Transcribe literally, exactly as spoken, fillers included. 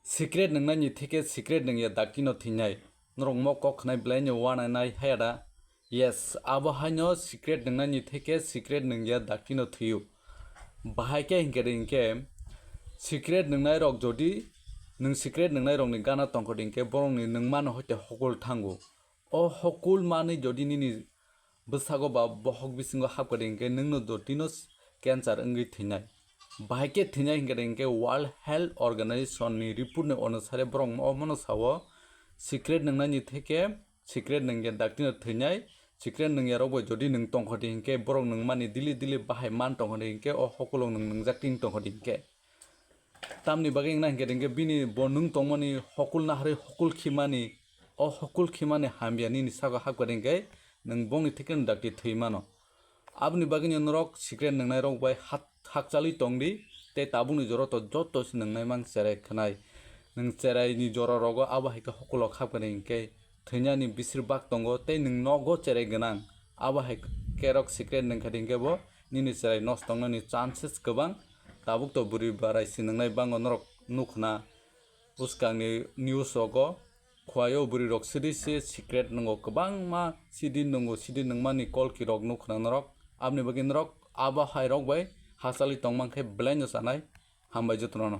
Secret nwngnani theke secret nwngya daktino thwinai. Norok mo kok khnai belai no uanainai haya da? Yes, abo haino secret nwngnani theke secret nwngya daktino thwio. Bahai khe hinkhe de hinkhe secret nwngnai rok jodi nwng secret nwngnai rokni gana tongkha de hinkhe borokni nwngmano hoite hokol thango. O hokol manwi jodi nini bwsago ba bohok bisingo hapkha de hinkhe nwngno jotino cancer wngwi thwinai. Bahai khe thwinai hinkhe de hinkhe World Health Organization ni report ni onusare borok omono sao, secret nwngnani theke secret nwngya daktino thwinai, secret nwngyarok bai jodi nwng tongkha de hinkhe borok nwngmani dili dili bahai man tongkha de hinkhe o hokolong nwng nwngjak tin tongkha de hinkhe. Tamni bagwi wngna hinkhe de hinkhe bini bo nwng tongmani hokol naharwi hokol khimani, o hokol khimani hamya nini sago hapkha de hinkhe nwng bongni theke dakti thwi mano. Aboni bagwino norok secret nwngnai rok bai hak-, hakchalwi tongdi, tei tabukni jora to joto se nwngnai mang cherai khwnai. Nwng cheraini jora rogo abo hai khe hokolok hapkha de hinkhe thwinani bisir bak tongo tei nwng nogo cherai gwnang. Abo hai khe rok secret nwngkha de hinkhe bo nini cherai nosto wngnani chances kwbang. Tabuk to bwrwi barai se nwngnai bango norok nukhna bwskangni news rogo. Khwlaio bwrwi rok sidi se secret nwngo kwbangma sidi nwngo sidi nungmani kolki rok nukhna norok. Aboni bagwi norok abo hai rok bai hachali tongmang khe belai no chanai. Hambai jotono no.